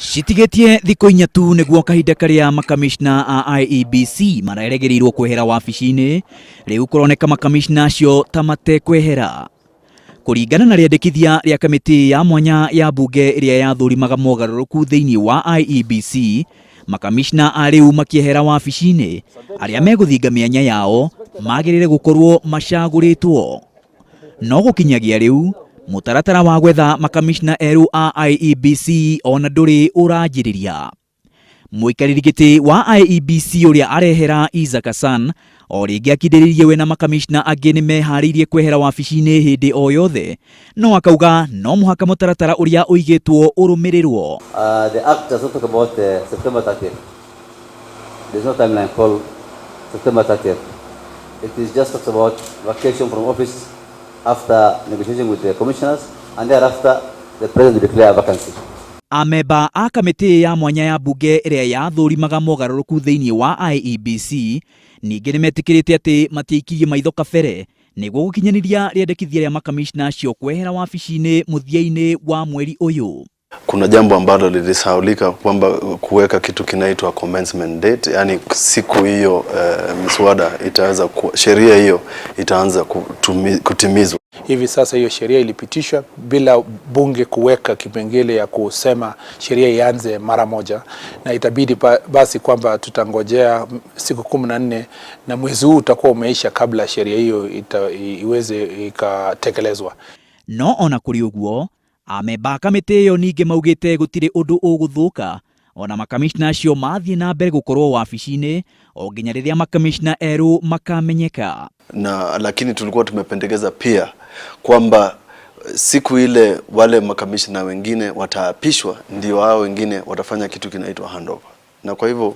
Citigĩtie thikũ inya tu nĩguo kahinda karĩa makamishna a IEBC mareregereirwo kwehera wabici-inĩ, rĩu kũroneka makamishna acio ta matekwehera. Kũringana na rĩandĩkithia rĩa kamĩtĩ ya mwanya ya mbunge ĩrĩa yathũrimaga mogarũrũku thĩinĩ wa IEBC, makamishna a rĩu makĩehera wabici-inĩ, arĩa megũthinga mĩanya yao magĩrĩire gũkorwo macagũrĩtwo. No gũkinyagia rĩu, mũtaratara wa gwetha makamishna erũ a IEBC ona ndũrĩ ũranjĩrĩria. Mũikarĩri gĩtĩ wa IEBC ũrĩa arehera Isaac Hassan o rĩngĩ akindĩrĩirie we na makamishna angĩ nĩ meharĩirie kwehera wabici-inĩ hĩndĩ o yothe, no akauga no mũhaka mũtaratara ũrĩa ũigĩtwo ũrũmĩrĩrwo. The act does not talk about September 30th. There's no timeline called September 30th. It is just talks about vacation from office after negotiation with the commissioners and thereafter the president will declare a vacancy. Amemba a kamĩtĩ ya mwanya ya mbunge ĩrĩa yathũrimaga mogarũrũku thĩinĩ wa IEBC ningĩ nĩ metĩkĩrĩte atĩ matiaikirie maitho kabere nĩguo gũkinyanĩria rĩendekithia rĩa makamishna acio kwehera wabici-inĩ mũthia-inĩ wa mweri ũyũ. Kuna jambo ambalo lilisahaulika kwamba kuweka kitu kinaitwa commencement date, yani siku hiyo miswada itaweza sheria hiyo itaanza kutimizwa. Hivi sasa hiyo sheria ilipitishwa bila bunge kuweka kipengele ya kusema sheria ianze mara moja, na itabidi basi kwamba tutangojea siku 14 na mwezi huu utakuwa umeisha kabla sheria hiyo iweze ikatekelezwa. No ona kũrĩ ũguo, amemba a kamĩtĩ ĩyo ningĩ maugĩte gũtirĩ ũndũ ũgũthũka ona makamishna acio mathiĩ na mbere gũkorwo wabici-inĩ o nginya rĩrĩa makamishna erũ makamenyeka. Na lakini tulikuwa tumependekeza pia kwamba siku ile wale makamishna wengine wataapishwa ndio hao wengine watafanya kitu kinaitwa handover. Na kwa hivyo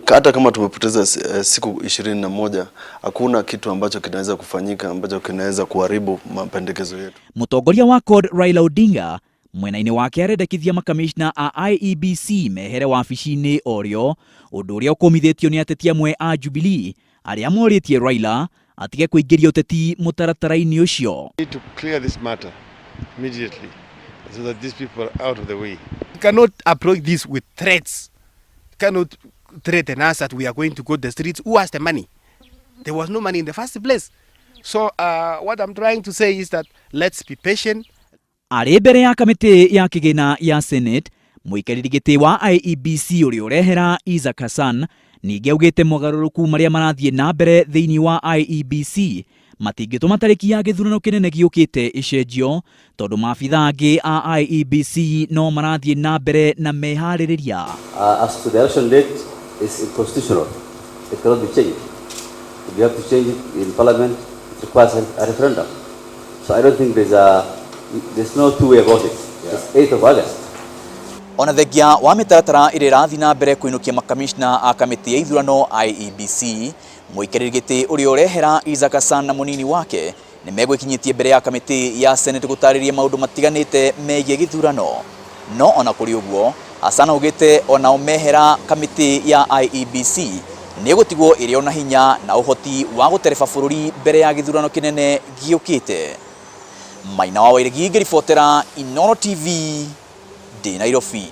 hata kama tumepoteza siku 21, hakuna kitu ambacho kinaweza kufanyika ambacho kinaweza kuharibu mapendekezo yetu. Mũtongoria wa CORD Raila Odinga mwena-inĩ wake arendekithia makamishna a IEBC mehere wabici-inĩ orĩo, ũndũ ũrĩa ũkũmithĩtio nĩ ateti amwe a Jubilee arĩa morĩtie Raila atige kũingĩria ũteti mũtaratara-inĩ ũcio. We need to clear this matter immediately so that these people are out of the way. We cannot approach this with threats. Cannot threaten us that we are going to go to the streets. Who has the money? There was no money in the first place. So what I'm trying to say is that let's be patient. Arĩ mbere ya kamĩtĩ ya kĩgĩna ya Senate, mũikarĩri gĩtĩ wa IEBC ũrĩa ũrehera Isaac Hassan ningĩ augĩte mogarũrũku marĩa marathiĩ na mbere thĩinĩ wa IEBC matingĩtũma tarĩki ya gĩthurano kĩnene gĩũkĩte ĩcenjio tondũ maabitha angĩ a IEBC no marathiĩ na mbere na meharĩrĩria. As to the election date, it's unconstitutional. It cannot be changed. If you have to change it in parliament, it requires a referendum. So I don't think there's no two way about it. It's 8th of August. Ona thengia wa mĩtaratara ĩrĩa ĩrathiĩ na mbere kũinũkia makamishna a kamĩtĩ ya ithurano IEBC, mũikarĩri gĩtĩ ũrĩa ũrehera Isaac Hassan na mũnini wake nĩ megwĩkinyĩtie mbere ya kamĩtĩ ya Senate gũtarĩria maũndũ matiganĩte megiĩ gĩthurano. No ona kũrĩ ũguo, Hassan augĩte onao mehera kamĩtĩ ya IEBC nĩ ĩgũtigwo ĩrĩ ona hinya na ũhoti wa gũtereba bũrũri mbere ya gĩthurano kĩnene gĩũkĩte. Maina wa Wairegi ngĩribotera Inooro TV ndĩ Nairobi.